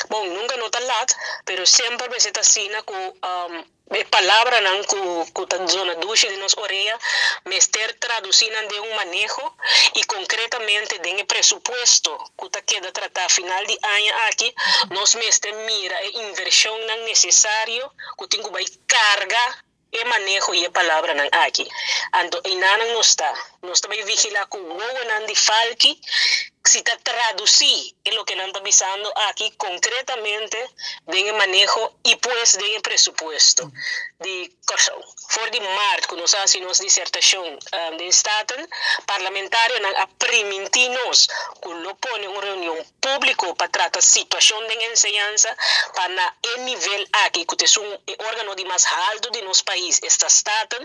Bon, nunka no ta lat, pero semper mester ta asina ku e palabranan ku ta zona dushi den nos orea mester tradusí nan den un maneho i konkretamente den e presupuesto ku ta keda tratá final di aña aki, nos mester mira e invershonnan nesesario ku tin ku bai karga e maneho i e palabranan aki. Anto einanan nos ta. Nos ta bai vigilá ku wowonan di falki si ta tradusí e loke nan ta bisando aki konkretamente den e maneho i pues den e presupuesto di Kòrsou. For di mart ku nos a hasi nos disertashon den Staten, parlamentarionan a primintí nos ku lo pone un reunion públiko pa trata situashon den enseñansa pa na e nivel aki ku ta esun e órgano di mas haltu di nos pais, esta Staten,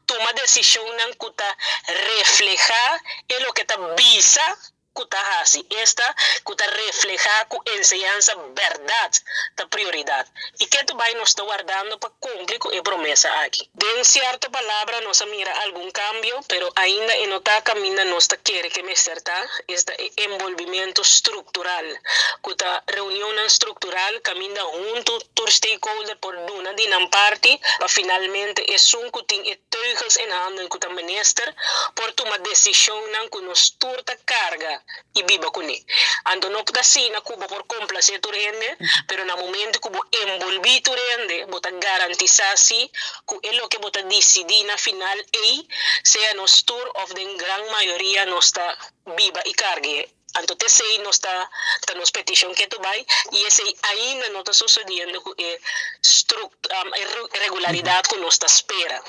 tuma desishonnan ku ta reflehá e loke ta bisa ku ta hasi, esta ku ta reflehá ku enseñansa bèrdat ta prioridat. I ketu bai nos ta wardando pa kumpli ku e promesa aki. Den sierto palabra nos a mira algun kambio, pero ainda e no ta kaminda nos ta kere ke mester ta, esta e enbolbimentu struktural, ku ta reunionnan struktural kaminda huntu tur stakeholder por duna di nan parti pa finalmente esun ku tin e teugels in handen ku ta minister por tuma desishonnan ku nos tur ta karga i biba kuné. Anto no ta asina ku bo por komplasé tur hende, pero na momento ku bo enbolbí tur hende, bo ta garantisá sí ku e loke bo ta disidí na final ei, sea nos tur òf den gran mayoria nos ta biba i karg'é. Anto t'esei nos ta ta nos petishon ketu bai i esei ainda no ta sosodiendo ku e e regularidat ku nos ta spera.